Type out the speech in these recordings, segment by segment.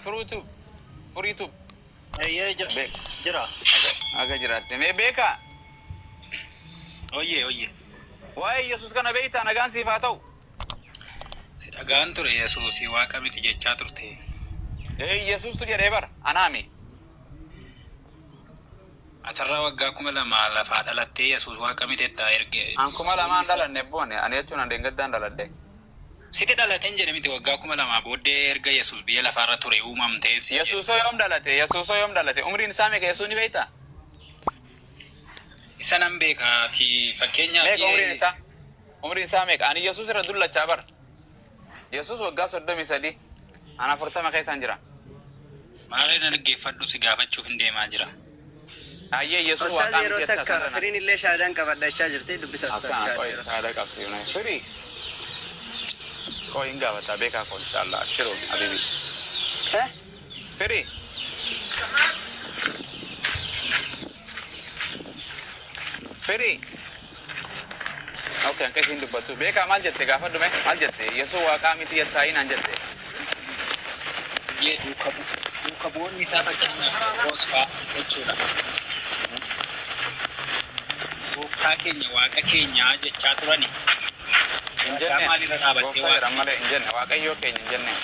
Fruitube. Furiitube. Eeyyee jira. Beek. Jira. Aga aga jiraatte. Mee beekaa? Oyyee oyyee. Waa'ee Yesuus kana beektaa nagaan siif haa ta'u. Si dhagaan ture Yesuus waaqa miti jechaa turte. Ee Yesuustu jedhee bara anaami. Atarraa waggaa 2000 lafaa dhalattee Yesuus waaqa miti jettaa erge. An 2000n dhalanne boone ani jechuun an deengaddaan dhaladhe. Siti dhalaten jedhe miti waggaa 2000 booddee erga Yesuus biyya lafaarra ture uumamtee siin jedhe. Yesuusoo yoom dhalate? Yesuusoo yoom dhalate? Umriin isaa meeqa Yesuus ni beektaa? Isa nan beeka ati fakkeenyaaf Meeqa umriin isaa? Umriin isaa meeqa? Ani Yesuus irra dullachaa bar. Yesuus waggaa 33 an 40 keessan jira. Maarree na dhaggeeffadhu si gaafachuuf hin deemaa jira. Hayyee Yesuus Ustaaz waaqaa miti yeroo jettaa takka sanirra na. firiin illee shaadaan qabadha jechaa jirti dubbisa ustaaz Akkana shaadaa qoy yeroo takka. shaada qabsiifna. Firii qoy hin gaafata beekaa koo inshallah abshiru habibi. Eh? Firii. Firii. Okay, hanqa isiin dubbattu. Beekaa maal jette gaafadhu mee? Maal jette? Yesuus waaqaa miti jettaayi naan jette. Yee duuka bu duuka bu'oonni isaa fakkeenyaaf Phexros fa'aa jechuudha. Gooftaa keenya Waaqa keenya jechaa turani. Hin Ragaa jenneen. maalirra dhaabattee Gooftaa Waaqa jedhan malee hin jenne. Waaqayyoo keenya hin jenneen.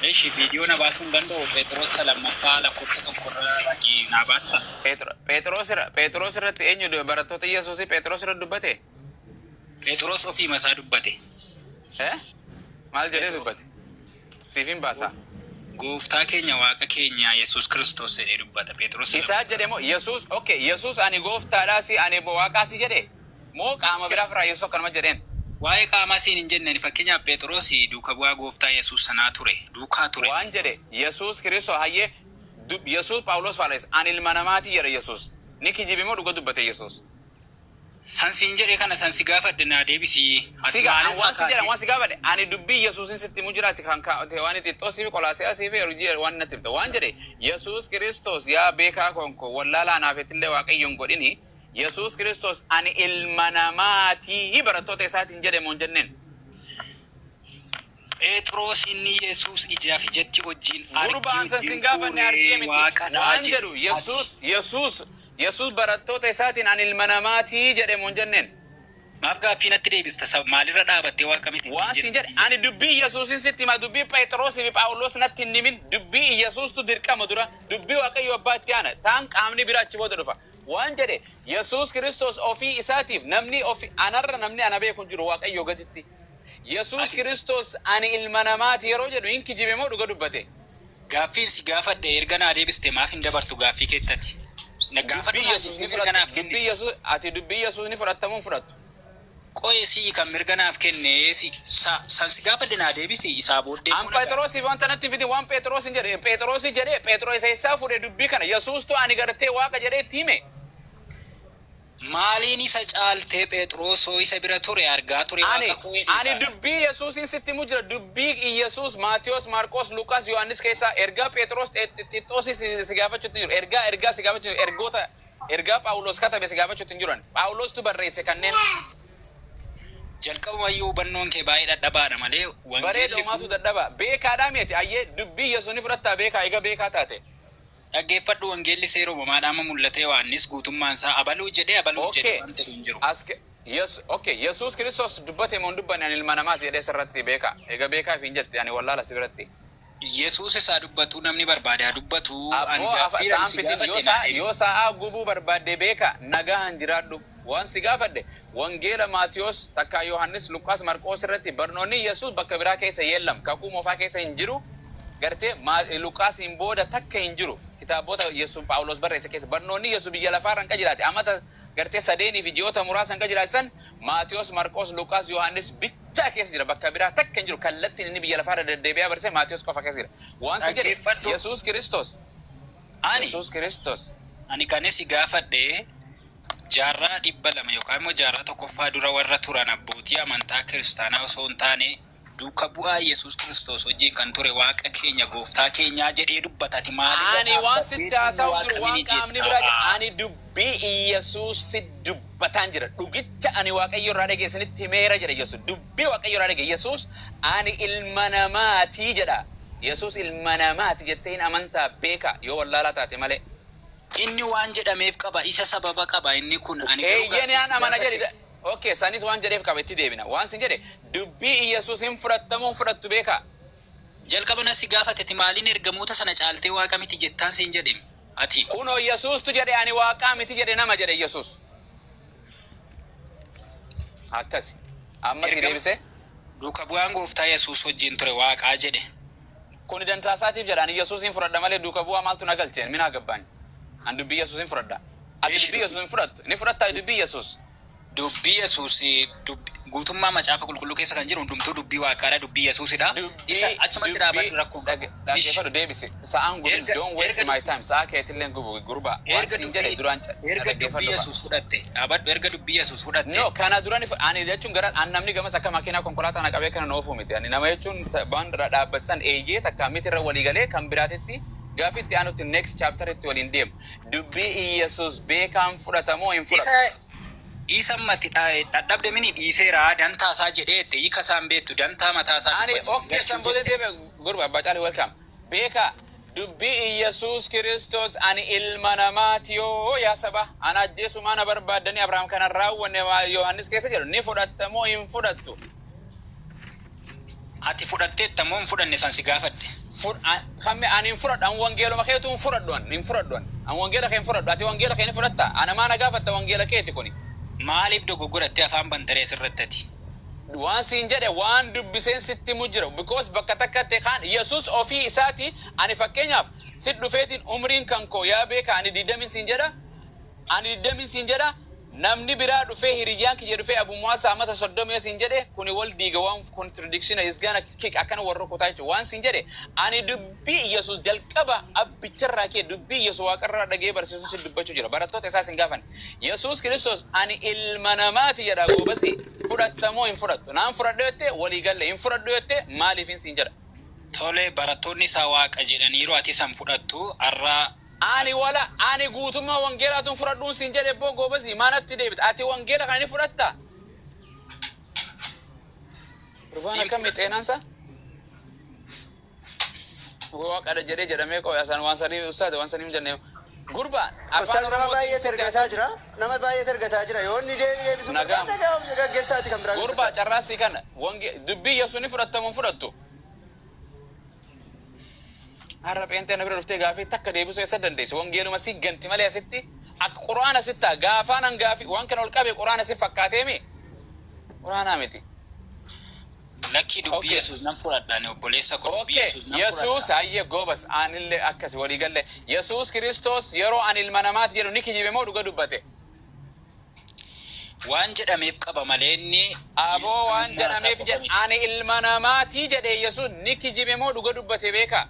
Eshi video na baasuu hin danda'u Pheexiroos ta lammaffaa lakkoofsa 1 irra dhaqii naa baasta. Pheexiroos irra Pheexiroos irratti eenyu barattoota Yesuusii Pheexiroos irra dubbate? Pheexiroos ofiima isaa dubbate. Eh? Maal jedhee dubbate? Siif hin baasa. Gooftaa keenya Waaqa keenya Yesuus Kiristoos jedhee dubbata Pheexiroos Isaa jedhe moo Yesuus okay Yesuus ani gooftaadhaa si ani Waaqaa si jedhe moo qaama biraa ofirraa Yesuus akkanuma jedheen? Waa'ee qaamaa siin hin jenne ani fakkeenyaaf Pheexiroos duuka bu'aa Gooftaa Yesuus sanaa ture duukaa ture. Waan jedhe Yesuus Kiristoos hayyee Yesuus Phaawulos faalees ani ilma namaati jedhe Yesuus ni kijibe moo dhuga dubbate Yesuus? San siin jedhe kana san si gaafadhe naa deebisi. Ati Si ga, an maalirraa waan si jedhan kaatee? waan si gaafadhe ani dubbii Yesuusin sitti himu jira ati kan ka waan Xixxoosii fi Qolaasiyaasii fi Erujii waan natti himte waan jedhe Yesuus Kiristoos yaa beekaa konko wallaalaa anaaf etillee Waaqayyo hin godhini Yesuus Kiristoos ani ilma namaatii barattoota isaatiin jedhe moo hin jenneen? Pheexiroos inni Yesuus ijaaf ijatti wajjin Gurbaa argee an san sin wajjin gaafanne argee ture miti. Waaqadha Waan jedhe. jedhu Ati. Yesuus Yesuus Yesuus barattoota isaatiin ani ilma namaatii jedhe moo hin jenneen? Maaf gaaffii natti deebista? Sab maalirra dhaabattee Waaqa miti ittiin Waan siin jette? jedhe ani dubbii Yesuusin sitti hima dubbii Pheexiroosii fi Phaawulos natti hin himin dubbii Yesuustu dirqama dura dubbii Waaqayyo abbaa itti aana taan qaamni bira achi booda dhufa. Waan jedhe Yesuus Kiristoos ofii isaatiif namni ofi anarra namni ana beeku hin jiru Waaqayyoo gaditti. Yesuus Ati. Kiristoos ani ilma namaati yeroo jedhu hin kijibe moo dhuga dubbate? Gaaffiin si gaafadhe erga naa deebiste maaf hin dabartu gaaffii keetti ati? Na gaafadhu Dubbii naan Yesuus jettee ni mirga fudhatta naaf dubbii kennite. Yesuus ati dubbii Yesuus ni fudhatta moo hin fudhattu? Qoye si'i kan mirga naaf kenne si sa san si gaafadhe naa deebisi isaa booddee An immoo na gaafadhu. Pheexroosiif wanta natti hin fidin waan Pheexroos hin jedhe Pheexroosi jedhee Pheexroos eessaa fuudhe dubbii kana Yesuustu ani gartee Waaqa jedhee itti hime. Maaliin isa caaltee Pheexroosoo isa bira ture argaa ture Ani, Waaqa koo jedhi ani isa. dubbii Yesuusiin sitti himu jira. Dubbii Iyyasuus Maatewos, Maarqos, Luqaas, Yohaannis keessaa ergaa Pheexroos, Xixxoosii si, si gaafachuutti hin jiru. Ergaa, ergaa si gaafachuutti hin jiru. Ergoota, ergaa Phaawulos katabe si gaafachuutti hin jiru ani. Phaawulostu barreesse kanneen. Jalqabumayyuu hubannoon kee baay'ee dhadhabaadha malee Bareeda wangeelli homaatu kun dadhaba. Beekaadhaa miti. Ayyee dubbii Yesuus ni fudhattaa beekaa egaa beekaa taate. Dhaggeeffadhu wangeelli seera uumamaadha amma mul'ata Yohaannis guutummaan isaa abaluu jedhe abaluu jedhe Okay. waan jedhu hin jiru. As ke- Yes, okay. Yesuus Kiristoos dubbate moo hin dubbanne ani ilma namaati jedhee sirratti beeka. Egaa beekaa fi hin jette ani wallaala si biratti. Yesuus isaa dubbatu namni barbaade haa dubbatu ani Abboo afa gaaffii ani sa'aan si fixin yoo gaafadhe naa sa'a deebisi. yoo sa'aa gubuu barbaadde beeka nagahan jiraadhu. Waan si gaafadhe wangeela Maatiyos takkaa Yohannis Luqqaas Marqoos irratti barnoonni Yesuus bakka biraa keessa yeellam kakuu moofaa keessa hin jiru gartee Luqqaasiin booda takka hin jiru kitaabota Yesuus Phaawulos barreesse keessa barnoonni Yesuus biyya lafaa irra hanqa jiraate amata gartee sadeenii fi ji'oota muraasa hanqa jiraate san Maatiyos Marqoos Luqqaas Yohannis bichaa keessa jira bakka biraa takka hin jiru kallattiin inni biyya lafaa irra deddeebi'aa barsiise Maatiyos qofa keessa jira waan si jedhe Dhaggeeffadhu. Yesuus Kiristoos Ani Yesuus Kiristoos ani kan si gaafadhe Jaarraa 200 yookaan immoo jaarraa tokkoffaa dura warra turan abbootii amantaa kiristaanaa osoo hin taane duuka bu'aa Yesuus Kiristoos wajjin kan ture Waaqa keenya gooftaa keenyaa jedhee dubbata ati maalirra Ani waan sitti dhaabbatteetu inni haasa'u Waaqa jiru waan mini qaamni jetta? biraa jedhe ani dubbii Iyyasuus si dubbataan jira dhugicha ani Waaqayyo irraa dhaga'e isinitti himeera jedhe Yesuus dubbii Waaqayyo irraa dhaga'e Yesuus ani ilma namaatii jedha. Yesuus ilma namaati jettee hin amantaa beeka yoo wallaalaa taate malee. Inni waan jedhameef qaba, isa sababa qaba inni kun. Ani garuu Eeyyeen gaaffii yaan si amana gaafadhe. jedhi. Okay, sanis waan jedheef qaba, itti deebina. Waan sin jedhe, dubbii Yesuus hin fudhattamoo hin fudhattu beeka? Jalqaba na si gaafateti maaliin ergamoota sana caaltee waaqa miti jettaan siin jedhem ati. Kunoo Yesuustu jedhe, ani waaqaa miti jedhe, nama jedhe Yesuus. Akkasi. Amma si deebisee. Duuka bu'aan gooftaa Yesuus wajjin ture waaqaa jedhe. Kuni dantaa isaatiif jedha. Ani Yesuusin fudhadha malee duuka bu'aa maaltu na galcheen? Minaa gabbaañ. Ani dubbii Yesuusin fudhadha. Ati Eeshi dubbii Yesuus hin fudhattu. Ni fudhattaa dubbii Yesuus? Dubbii Yesuus, guutummaa macaafa qulqulluu keessa kan jiru hundumtuu dubbii waaqaadha, dubbii Yesuusidha. Isa Dubbii achumatti dubbii dhaabadhu, rakkoon qabu. Ish. Dhaggeeffadhu, deebisi. Sa'aan gubin, don't waste my time. Sa'a keetillee gubu gurbaa. Waan Erga siin jedhe dubbii duraan erga dubbii dhaggeeffadhu ba. Yesuus fudhatte, dhaabadhu, erga dubbii Yesuus fudhatte. No, kana dura ni ani jechuun gara an namni gamas akka makiinaa konkolaataa na qabee kana na oofu miti. Ani nama jechuun waan dhaabbatisan eeyyee takka miti irra walii galee kan biraatitti gaaffii itti aanutti, next chapter itti waliin deemu. Dubbii Iyesuus beekaan fudhatamoo hin fudhatu? Isa mati dhadhabde mini dhiiseera dantaa isaa jedhee hiika isaan beektu dantaa mataa isaa Ani dubbate okay, gashuu san booda jette. deebi'e gurba abbaa caalii, welcome. Beeka, dubbii Iyesuus Kiristoos ani ilma namaati yoo yaa saba ana ajjeesumaa na barbaaddanii Abrahaam kana raawwanne Yohaannis keessa jedhu ni fudhattamoo hin fudhattu? Ati fudhatteetta moo hin fudhanne san si gaafadhe. Kamme ani hin fudhadhu, an wangeeluma keetu hin fudhadhu, an hin fudhadhu, an wangeela kee hin fudhadhu. Ati wangeela kee ni fudhatta? Ana maa na gaafatta? Wangeela keeti kuni. Maaliif dogoggorattee afaan bantaree asirratti ati? Waan siin jedhe, waan dubbiseen sitti himu jira, because bakka takkatti kaan Yesus ofii isaati ani fakkeenyaaf sit dhufeetiin umriin kan koo yaa beeka ani 20 siin jedha, ani 20 siin jedha, namni biraa dhufee, hiriyyaan kiyya dhufee Abu Mu'aasa amata 30 yoo siin jedhe, kuni wal diiga, waan contradiction is gonna kick, akkana warra rukutaa jechuudha. Waan siin jedhe, ani dubbii Yesus jalqaba abbicharraa kee, dubbii Yesus waaqarraa dhagee barsiisuu si dubbachuu jira. Barattoota isaas hin gaafan. Yesus Kiristoos ani ilma namaati jedha goobasi, fudhattamoo hin fudhattu? Naan fudhadhu jette walii galle, hin fudhadhu jette maaliifin siin jedha. Tole, barattoonni isaa waaqa jedhaniiru, ati san fudhattu har'a. Ani wala ani guutummaa wangeelaatuun fudhadhuun siin jedhe boo goobasi, maanatti deebita? Ati wangeela kana ni fudhatta? Gurbaan Hin akkamii fudhadhu. xeenaansa? Waaqadha jedhee jedhamee qoy asaan waan sanii ustaade waan sanii hin jenne gurbaan afaan Ustaaz, nama Oromootiin baay'eetu sitti ergataa jira. Nama baay'eetu ergataa jira. Yoo inni deebi deebisuu Nagaam. barbaade gaggeessaati kan biraa Gurbaa dubbata. carraasii kana wange dubbii Yesuus ni fudhattamu hin fudhattu? Har'a pheenxee na bira dhuftee gaafii takka deebisuu eessa dandeessi? Wangeeluma si ganti malee asitti akka quraana sitti ta'a. Gaafaan an gaafii waan kana ol qabe quraana si fakkaateemi? Quraanaa miti. Lakkii, dubbii Yesuus nan fudhadha ani, obboleessa koo, dubbii Yesuus nan Yesuus fudhadha. Hayyee goobas, anillee akkasi walii galle. Yesuus Kiristoos yeroo ani ilma namaati jedhu ni kijibe moo dhuga dubbate? Waan jedhameef qaba malee inni Aboo, waan ilma isaa jedhameef qofa jedhe miti. Ani ilma namaatii jedhe Yesuus ni kijibe moo dhuga dubbate beeka?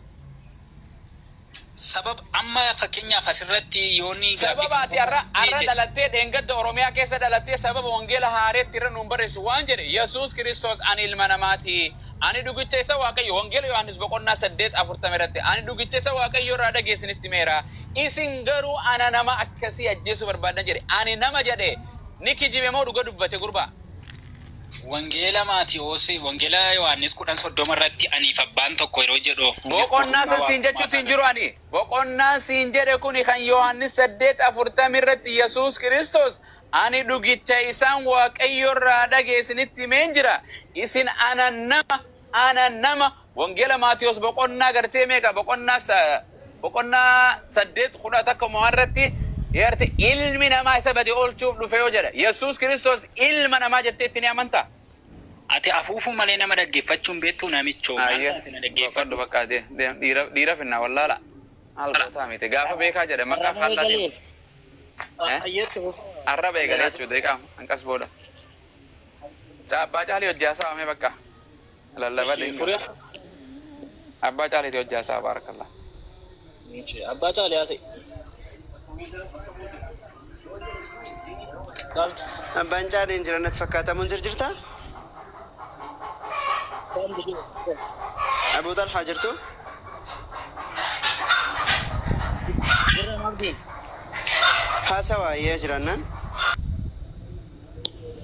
Sabab amma fakkeenyaaf asirratti yoonni gaaffii Sababa kana ati har'a qofa har'a jedhe. dhalattee dheengadda Oromiyaa keessa dhalattee sababa wangeela haareetti irra nuun barreessu. Waan jedhe Yesuus Kiristoos ani ilma namaati. Ani dhugicha isa Waaqayyo, wangeela Yohaannis boqonnaa 8:40 irratti, ani dhugicha isa Waaqayyo irraa dhageessinitti meera. Isin garuu ana nama akkasii ajjeesuu barbaadan jedhe. Ani nama jedhe ni kijibe moo dhuga dubbate gurbaa? Wangeela Maatiyoos, Wangeela Yohaannis 10:30 irratti aniif abbaan tokko yeroo jedhu innis Boqonnaa ogummaa san siin waaqummaa jechuutti isaa hin jiru agarsiisa. ani. Boqonnaan siin jedhe kuni kan Yohaannis 8:40 irratti Yesuus Kiristoos ani dhugicha isaan Waaqayyo irraa dhageessinitti himeen jira. Isin ana nama, ana nama, Wangeela Maatiyoos boqonnaa gartee meeqa, boqonnaa 8:11 waan irratti yarte ilmi namaa isa bade oolchuuf dhufe yoo jedha. Yesuus Kiristoos ilma namaa jettee itti ni amantaa? Ati afuufuu malee nama dhaggeeffachuun beektuu namichoo, maal Ayyee, taate na boqodhu dhaggeeffadhu. bakka deem, dhiira dhiira finna wallaala. Maal gootaa miti gaafa beekaa jedhe maqaa Arraba faallaa deemu. eegalee. Eh? Ayyeetti fufa. Arraba eegalee jechuudha daqiiqaa hanqas booda. Abbaa caalii hojii haasaa mee bakka. Lallaba Ishi dinga. furia. Abbaa caaliiti hojii haasaa, baarakallah. Abbaa caalii haasa'e. Saamtu. Abbaan caalee hin jiran natti fakkaata. Munzir, jirtaa? Saamtu. Abuu Talhaa, jirtu? Jirra Abdii. Haasawaa iyyaa jirannaan.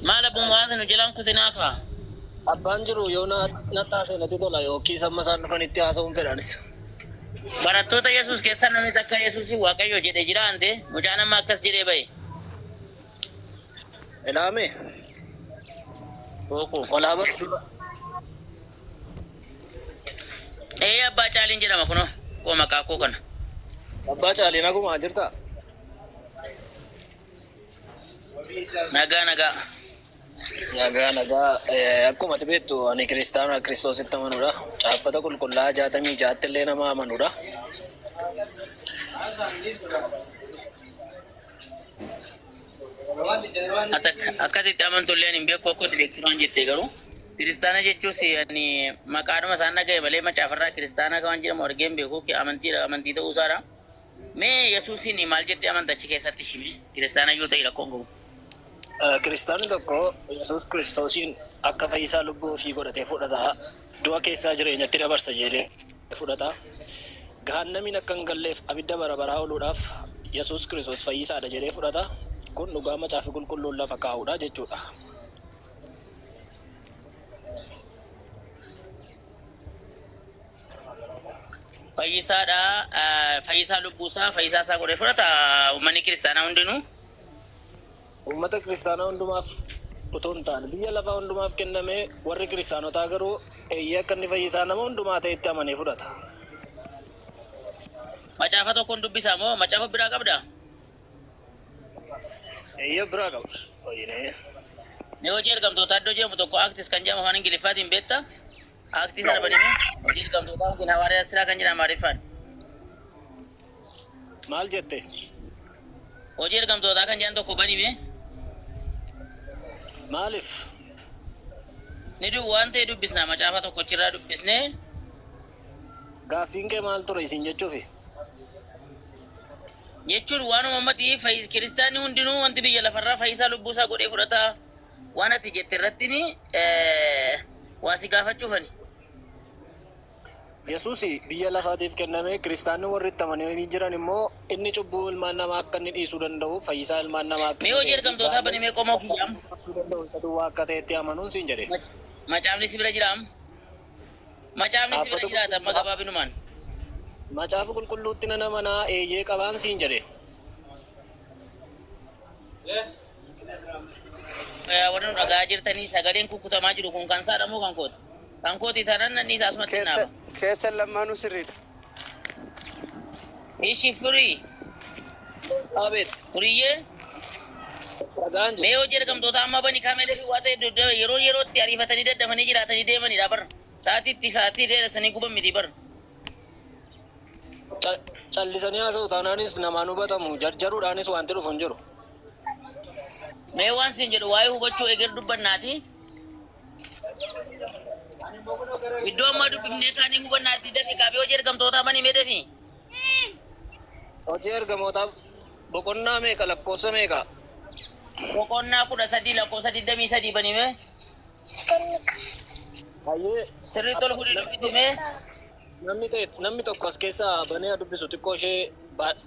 Maal, Abbuu Mu'aaz nu jalaan kutinaa kaa? Abbaan jiru yoo na na taate natti tola yookiis amma isaan dhufanitti haasa'uun fedhanis. Barattoota Yesuus keessaa namni takka Yesuusiin Waaqayyo jedhe jira ante mucaan amma akkas jedhee ba'e. Ilaame Booko. olaa bara dura. Ee abbaa caaliin jedhama kunoo koo maqaa koo kana. Abbaa caalii nagumaa jirtaa? Nagaa nagaa. Nagaa nagaa akkuma ati beektu ani kiristaana kiristoositti amanuudha. Caaffata qulqullaa'aa 66tti illee nama amanuudha. Ati akkasitti amantu illee ani hin beeku akka ati beektu naan jette garuu kiristaana jechuus ani maqaadhuma isaan dhaga'e malee macaafarraa kiristaana kan jedhamu argee hin beeku amantiidha amantii ta'uu isaadha. Mee Yesuusiin maal jettee amanta achi keessatti shime kiristaana yoo ta'e rakkoon qabu. Kiristaanni tokko Yesuus Kiristoosiin akka fayyisaa lubbuu ofii godhatee fudhata. Du'a keessaa jireenyatti dabarsa jedhee fudhata. Gahaannamiin akka hin galleef abidda bara baraa ooluudhaaf Yesuus Kiristoos fayyisaadha jedhee fudhata. Kun dhugaa macaafi qulqulluun lafa kaa'uudha jechuudha. Fayyisaadha fayyisaa lubbuusaa fayyisaa isaa godhee fudhata uummanni kiristaanaa hundinuu. Uummata kiristaanaa hundumaaf utuu hin taane biyya lafaa hundumaaf kenname warri kiristaanotaa garuu eeyyee akka inni fayyisaa nama hundumaa ta'etti amanee fudhata. Macaafa tokkoon dubbisaa moo macaafa biraa qabdaa? Eeyyee biraa qaba. Hojiilee. Mee hojii ergamtootaa iddoo jedhamu tokko Acts kan jedhamu afaan Ingiliffaatiin beekta? Acts sana banime hojii ergamtootaa yookiin hawaariyaa siraa kan jedhamu Amaariffaan. Maal jette? Hojii ergamtootaa kan jedhan tokko banime. Maaliif? Ni du waan ta'e dubbisna macaafa tokkochirraa dubbisnee. Gaaffiin kee maal ture isin jechuufi? Jechuun waanuma ummati kiristaanni hundinuu wanti biyya lafarraa fayyisaa lubbuu isaa godhee fudhata waan ati jette irrattini waa si gaafachuufani. Yesuusi biyya lafaatiif kenname kiristaanni warri itti amananii jiran immoo inni cubbuu ilmaan namaa akka inni dhiisuu danda'u fayyisaa ilmaan namaa akka Mee inni hojii ta'ee fi ergamtootaa bani mee qomoo kiyya amma. danda'u isa duwwaa akka ta'etti amanuun siin jedhe. Macaafni si bira jira amma. Macaafni si bira Caaffata jiraata amma gabaabinumaan. Macaafa qulqulluutti nan amanaa eeyyee qabaan siin jedhe. Warri nu dhaga'aa jirtanii sagaleen kukkutamaa jiru kun kan saadha moo kan kooti? Kan kooti taanaan nan dhiisa asumatti Keessa naaba. keessan lamaanuu sirriidha. Ishi furii. Abeet. Furiyyee. Dhagaan jiru. Mee hojii ergamtoota amma bani kaamelee fi waa ta'e yeroo yerootti ariifatanii daddafanii jiraatanii deemanidha bar. Sa'aatiitti sa'aatii dheeressanii guban miti bar. Callisanii haasa'u taanaanis namaan hubatamu jarjaruudhaanis wanti dhufu hin jiru. Mee waan siin jedhu waa'ee hubachuu eger dubbannaati. Iddoo ammaa dubbifnee kaanii hubannaati dafi qaabee hojii ergamtootaa bani mee dafi. Hojii ergamootaa boqonnaa meeqa lakkoofsa meeqa? Boqonnaa 13 lakkoofsa 23 bani mee. Hayyee. Sirriitti ol fuudhii dubbisi mee. Namni ta'e namni tokko as keessaa banee haa dubbisu xiqqoo ishee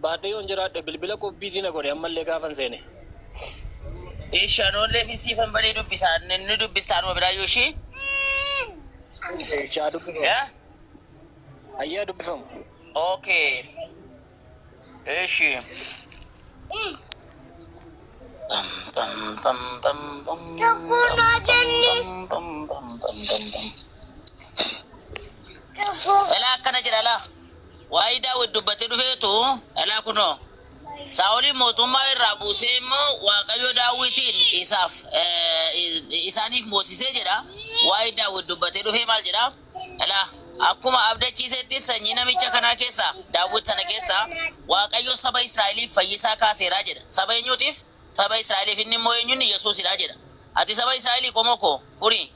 baadhee yoon jiraadhe bilbila koo biizii na godhe ammallee gaafan seene. Ishi anoollee fi siifan banee dubbisa ni dubbista anuma biraa yoo ishii. Ishi haa dubbifamu. Yaa? Hayyee haa dubbifamu. Okay. Ishi. Pam pam pam pam pam pam pam pam pam pam. Elaa akkana jedha laa. Waa'ee Daawit dubbatee dhufeetu elaa kunoo. Saa'oliin mootummaa irraa buusee immoo Waaqayyo Daawitiin isaaf isaaniif moosisee jedha. Waa'ee Daawit dubbatee dhufee maal jedha? Elaa akkuma abdachiisetti sanyii namicha kanaa keessaa Daawit sana keessaa Waaqayyo saba Israa'eliif fayyisaa kaaseera jedha. Saba eenyuutiif? Saba Israa'eliif inni immoo eenyuun Yesuusidha jedha. Ati saba Israa'elii qomoo koo furii.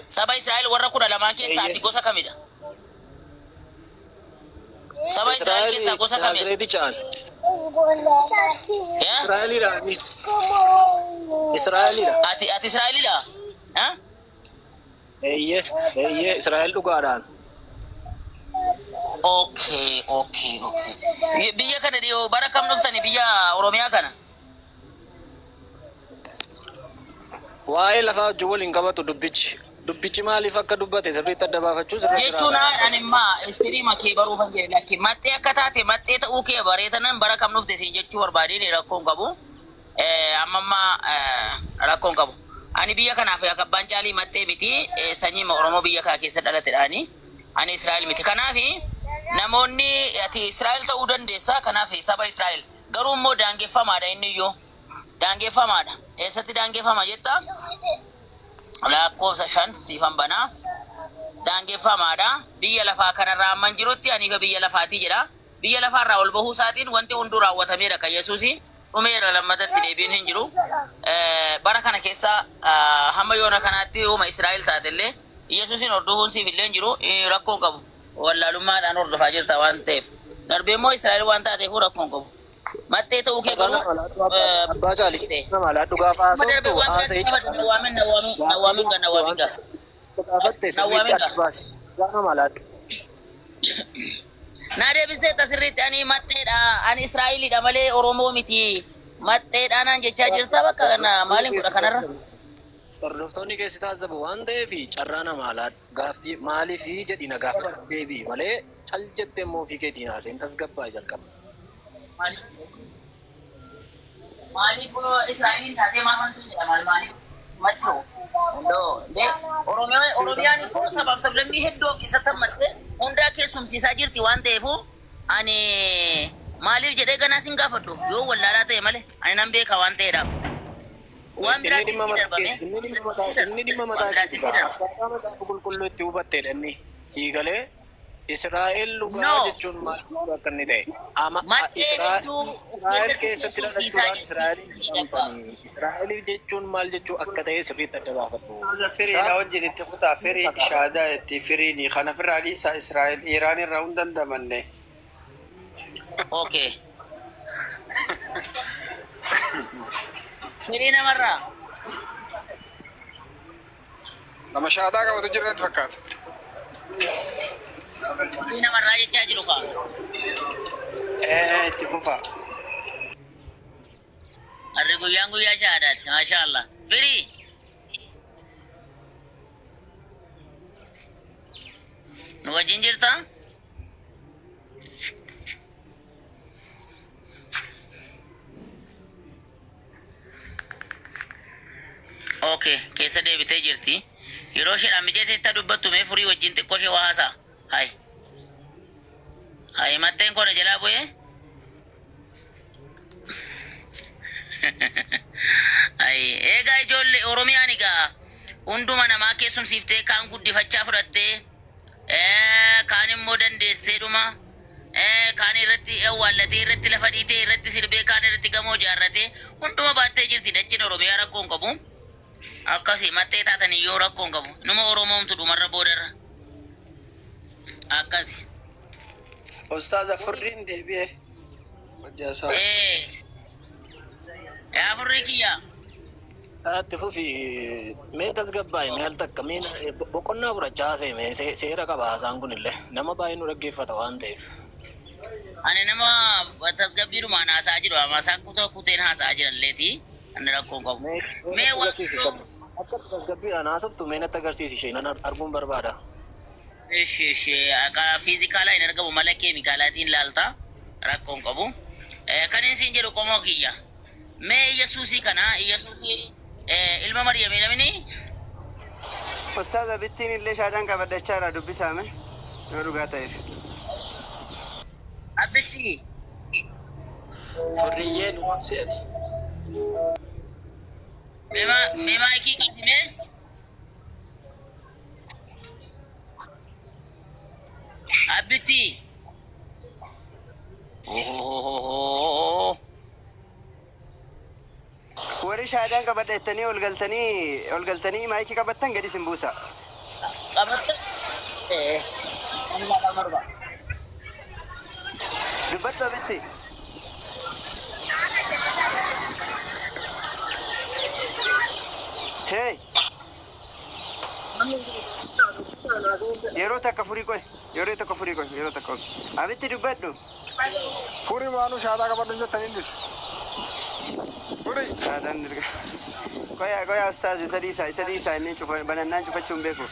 Saba Israa'el warra 12n keessaa ati gosa kamidha? Saba Israa'el keessaa gosa kami ati? Naazreeticha ani. Eh? Israa'eliidha ani. Israa'eliidha. Ati Israa'elidha? Eh? Eeyyee eeyyee Israa'el dhugaadhaan. Okay. Biyya kana dhiyoo bara kam dhuftani biyya Oromiyaa kana? Waa'ee lafaa wajjin wal hin qabatu dubbichi. Dubbichi maaliif akka dubbate sirriitti adda baafachuu sirra Jechuun jiraata. ani immaa istiriima kee baruufan jedhe lakki maxxee akka taate maxxee ta'uu kee bareetanan bara kam dhufte siin jechuu barbaadeen rakkoo hin qabu. Amma ammaa rakkoo hin qabu. Ani biyya kanaaf akka abbaan caalii maxxee miti sanyii Oromoo biyya kana keessa dhalatedhaani. Ani Israa'el miti. Kanaaf namoonni ati Israa'el ta'uu dandeessa kanaaf saba Israa'el garuu immoo daangeffamaadha inni iyyuu. Daangeffamaadha. Eessatti daangeffama jetta? Lakkoofsa 5 siifan banaa. Daangeffamaadha. Biyya lafaa kanarraa amman jirutti aniifa biyya lafaatii jedha. Biyya lafaarraa ol bahuu isaatiin wanti hunduu raawwatameera kan Yesuusi dhumeera lammatatti deebiin hin jiru. Bara kana keessa hamma yoona kanaatti yooma Israa'el taatellee Yesuusin hordofuun siif illee hin jiru rakkoo hin qabu. Wallaalummaadhaan hordofaa jirta waan ta'eef. Darbee immoo Israa'el waan taateefuu rakkoo hin qabu. Maxxee ta'uu kee Carraa garuu nama laadhu abbaa abbaa caali ta'e. nama laadhu gaafa Amma darbee haasoftu waan biraatti haasa'ii gaafadhu na waamin na waamin na waamin ga na waamin ga. gaafatte Na sirriitti waamin adda ga. baasi. Carraa nama laadhu. Naa deebistee sirriitti ani maxxeedha ani Israa'eliidha malee Oromoo miti. Maxxeedha naan jechaa jirta bakka kana maaliin godha kanarra. Hordoftoonni keessi taazzabu waan ta'eef carraa namaa laadhu. Gaaffii maaliif jedhi na gaafadhu deebi'i malee cal jettee immoo ofii keetiin haasa'in tasgabbaa'i jalqaba. Maaliif Israa'eliin taatee maafan siin jedha maal maaliif maddoo de Oromiyaan ikkoo sabaaf sablammii hedduu of keessatti hammattee hundaa keessumsiisaa jirti waan ta'eefu ani maaliif jedhee ganaa sin gaafadhu yoo wallaalaa ta'e malee ani nan beeka waan ta'eedhaaf. Waan Inni biraatti dhimma si mataa darbame. inni dhimma mataa inni dhimma Waan mataa biraatti keeti si gaa. darba. Akkaataa macaafa qulqulluu itti hubatteedha inni. Sii galee Israa'el dhugaa No. jechuun maal jechuu akka inni ta'e. Ama Maddee hedduu of Israa'el keessatti keessatti keessumsiisaa dhalachuudhaan jirti Israa'eliin ni dabba. jedhamtanii. Israa'el jechuun maal jechuu akka ta'e sirriitti adda baafadhu. Firiidha Isaaf wajjin itti kutaa firii shaadaa itti firiini kana firraa dhiisaa Israa'el Iraan irraa hin dandamanne. Okay. Firii namarraa. Nama shaadaa qabatu jira natti fakkaata. Firii namarraa jechaa jiru kaa. Ee itti fufa. Harri guyyaan guyyaa shahaadaati. Maashaa Allah. Firii. Nu wajjin jirtaa? Okay, keessa deebitee jirti. Yeroo isheedhaan mijateetta dubbattu mee furii wajjin xiqqoo ishee waa haasa'a. Hai. Hai matteen koo na jalaa bu'ee. Hai. Eegaa ijoollee Oromiyaan egaa hunduma namaa keessumsiiftee kaan guddifachaa fudhattee Kaan immoo dandeesseedhuma kaan irratti awwaallatee irratti lafa dhiitee irratti sirbee kaan irratti gamoo ijaarratee hunduma baattee jirti dacheen Oromiyaa rakkoo hin qabu. Akkasi maxxee taatan iyyuu rakkoo hin qabu. Numa Oromoomtu dhumarra boodarra. Akkasi. Ustaaza furriin deebi'e. Hojjaasaa. Yaa furrii kiyya. Itti fufi mee tasgabbaa'i mee al takka mee boqonnaa fudhachaa haasa'e mee seera qaba haasaan kunillee nama baay'ee nu dhaggeeffata waan ta'eef. Ani nama tasgabbiidhumaan haasa'aa jiru haasaan kutaa kuteen haasa'aa jiralleeti ani rakkoo hin qabu. Mee Mee natti agarsiisi waan isheen. Akka itti tasgabbiidhaan haasoftu mee natti agarsiisi isheen nan arguun barbaada. Ishi ishi fiizikaalaa hin argamu mala keemikaalaatiin laalta rakkoo hin qabu. Kan inni siin jedhu qomoo kiyya. Mee Iyyasuusii kana Iyyasuusii ilma Maryamii namni Ustaaz Abittiin illee shaadaan qabadhachaadha dubbisaame yoo dhugaa ta'eef. Abbitti Furriyyee nu obsi ati. mee maayikii kaasi mee. Abbitti. Ohohohoho. Warri shaadaan qabadha jettanii ol galtanii ol galtanii maayikii qabattan gadi isin buusa. Qabatte. Amma qamarba. Dubbadhu abitti. Hey. Yeroo takka furii qoy. Yeroo tokko furii qoy. Yeroo takka obsi. Abitti dubbadhu. Furii maanuu shaadaa qabadhu hin jettanii dhis. Furii. Shaadaan dirqa. Qoya qoya ustaaz, isa dhiisaa, isa dhiisaa. Inni cufa banannaan cufachuu hin beeku.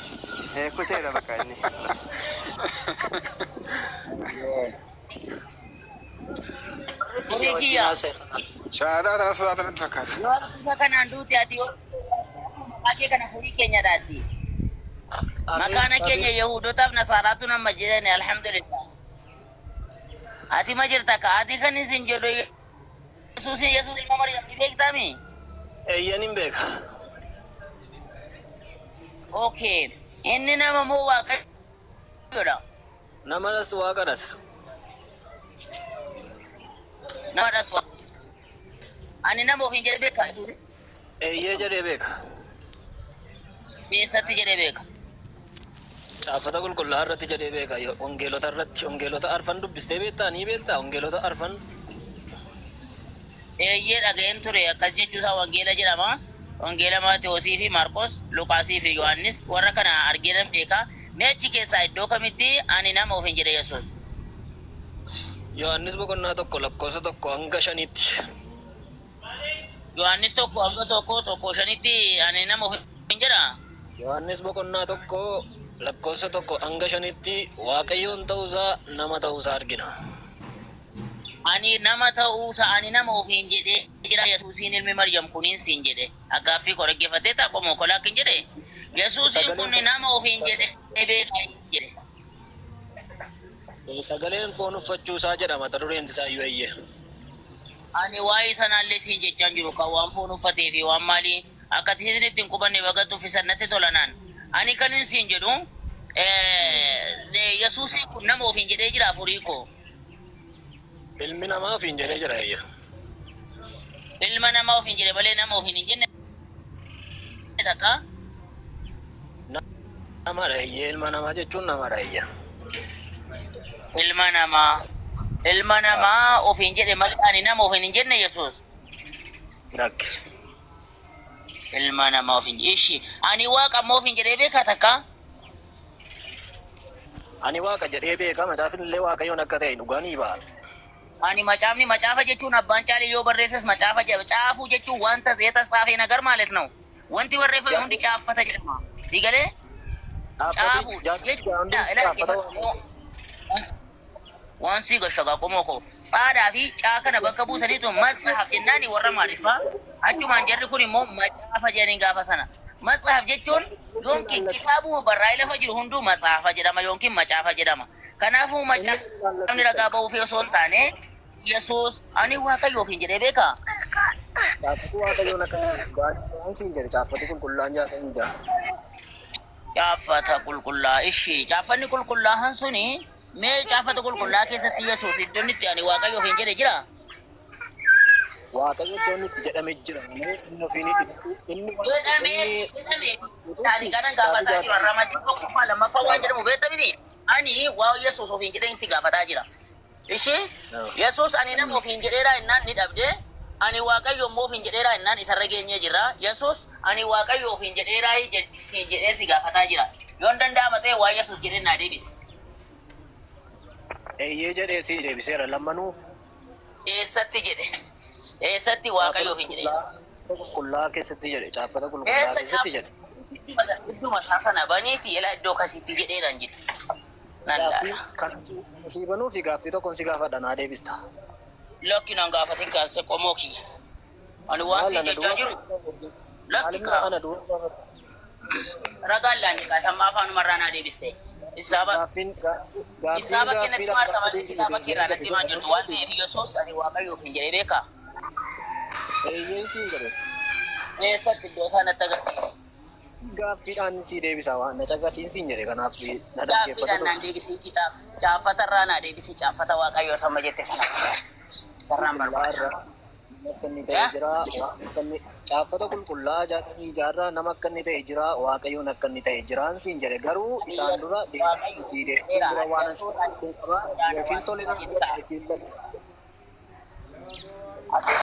Kuteera bakka inni. Horii kiyya. Shaadaa tana sodaatan natti fakkaata. Yoo bifa kanaan duute ati yoo maqaa kee kana furii keenya dhaatti. Makaana keenya Yahudotaaf Nasaaraatu nama jedhani, alhamdulillah. Ati ma jirta ka ati kan isin jedhu Yesuusin, Yesuus ilma Maryam ni beektaami? Eeyyan, hin beeka. Okay. Inni nama moo Waaqayyoodha? Namas Waaqadhas. Namadhas. Ani nama ofiin jedhee beeka Yesuus? Eeyyee, jedhee beeka. Eessatti jedhee beeka? Caaffata qulqullaa'aa irratti jedhee beeka. Wangeelota irratti, wangeelota arfan dubbistee beektaa? Ni beektaa wangeelota arfan? Eeyyee, dhaga'een ture akkas jechuusaa. Wangeela jedhama. Wangeela Maatewosii fi Maarqos, Luqaasii fi Yohaannis warra kana argee nan beeka. Mee achi keessaa iddoo kamitti ani nama ofiin jedhe Yesuus? Yohaannis boqonnaa 1 lakkoofsa 1 hanga 5tti. Yohaannis 1 hanga 1 1 5tti ani nama ofiin jedha? Yohaannis boqonnaa 1 lakkoofsa 1 hanga 5tti Waaqayyoon ta'uusaa, nama ta'uusaa argina. Ani nama ta'uusaa, ani nama ofiin jedhee jira Yesuusiin ilmi Maryam kuniin siin jedhe. Gaaffii koo dhaggeeffatee ta'a qomoo kolaa akkin jedhe. Yesuusiin kun nama ofiin jedhee beeka jedhe. Sagaleen foon uffachuusaa jedha mata dureen isaa iyyuu, eeyyee. Ani waa'ee sanaallee siin jechaan jiru kan waan foon uffatee fi waan maalii akka isin ittiin qubanne baga tuffisan natti tolanaan. Ani kan inni siin jedhu Yesuusiin kun nama ofiin jedhee jira afurii koo? Ilmi namaa ofiin jedhee jira, eeyyee. Ilma namaa ofiin jedhe malee nama ofiin hin jenne takka. Namadha, eeyyee, ilma namaa jechuun namadha, eeyyee. Ilma namaa. Ilma namaa ofiin jedhe malee ani nama ofiin hin jenne Yesuus. Rakki. Ilma namaa ofiin jedhe. Ishi ani Waaqa ammoo ofiin jedhee beekaa takka? Ani Waaqa jedhee beeka, macaafni illee Waaqayyoon akka ta'e dhugaa ni ba'a. Ani macaafni, macaafa jechuun abbaan caalee yoo barreesses macaafa jedhama. Caafuu jechuun wanta የተጻፈ ነገር ማለት ነው። Wanti barreeffame hundi caaffata jedhama. Si galee? Caafuu jechuudha. Waan si gashagaa qomoo koo. Tsaadhaa fi caa kana bakka buusaniitu መጽሐፍ jennaani warra Maaliffaa. Achumaan jarri kun immoo macaafa jedhanii gaafa sana. መጽሐፍ jechuun yookiin kitaabuma barraa'ee lafa jiru hunduu matsaafa jedhama yookiin macaafa jedhama. Kanaafuu macaafni ragaa ba'uuf osoo hin taane Yesuus ani Waaqayyo ofiin jedhee beekaa? Caaffatu Waaqayyoon akka ta'e waan siin jedhe caaffatu qulqullaa'aan 66. Caaffata qulqullaa, ishii caaffanni qulqullaa'aan suni, mee caaffata qulqullaa keessatti Yesuus iddoon itti ani Waaqayyo ofiin jedhe jira? Waaqayyo iddoon itti jedhame jira malee inni ofiin inni Jedhamee jedhamee ani kanan gaafataa jiru har'amatti tokkoffaa lammaffaa waan jedhamu beektamini ani waa Yesuus ofiin jedheen si gaafataa jira. Ishii Yesuus ani nama ofiin jedheeraa innaan ni dhabde, ani Waaqayyo immoo ofiin jedheeraa innaan isarra geenyee jirra. Yesuus ani Waaqayyo ofiin jedheeraa siin jedhee si gaafataa jira. Yoon danda'ama ta'e waa Yesuus jedhee naa deebisi. Eeyyee, jedhee si deebiseera lammanuu. Eessatti jedhe? Eessatti Waaqayyo ofiin jedhe Yesuus? Qulqullaa keessatti jedhe, caaffata qulqullaa Eessa? keessatti jedhe. Idduma isaa sana baniiti ilaa iddoo kasitti jedheeraan jedhe. Nan Gaaffii laala. kan si banuu fi gaaffii tokkoon si gaafadha, naa deebista. Lakki, nan gaafatin kaase qomoo kiyya. Ani waan Maal siin ana jechaa duwwaa jiru. Lakki maalimna kaa. ana duwwaa gaafata. Ragaan laanne kaa sammaa afaanumarraa naa deebiste. Isaaba Gaaffiin gaaffiin isaaba kennatti gaaffii maarta malee kitaaba keerraa natti himaa jirtu waan ta'eef Yesuus ani Waaqayyo ofiin jedhee beekaa? Eeyyeen siin jedhe. Eessatti iddoo isaa natti agarsiisi. Gaaffiidhaan sii deebisa, waan na caqasiin siin jedhe, kanaaf na Gaaffiidhaan dhaggeeffatu. naan deebisii, kitaaba caaffatarraa naa deebisii, caaffata Waaqayyoo sama jette sana. Sarraan barbaada. Akka inni ta'e jira, akka inni caaffata qulqullaa 66rraa nama akka inni ta'e jira, Waaqayyoon akka inni ta'e jiraan siin jedhe. Garuu isaan dura sii deebisuu dura waan asi qaba yookiin tole na yookiin lakki.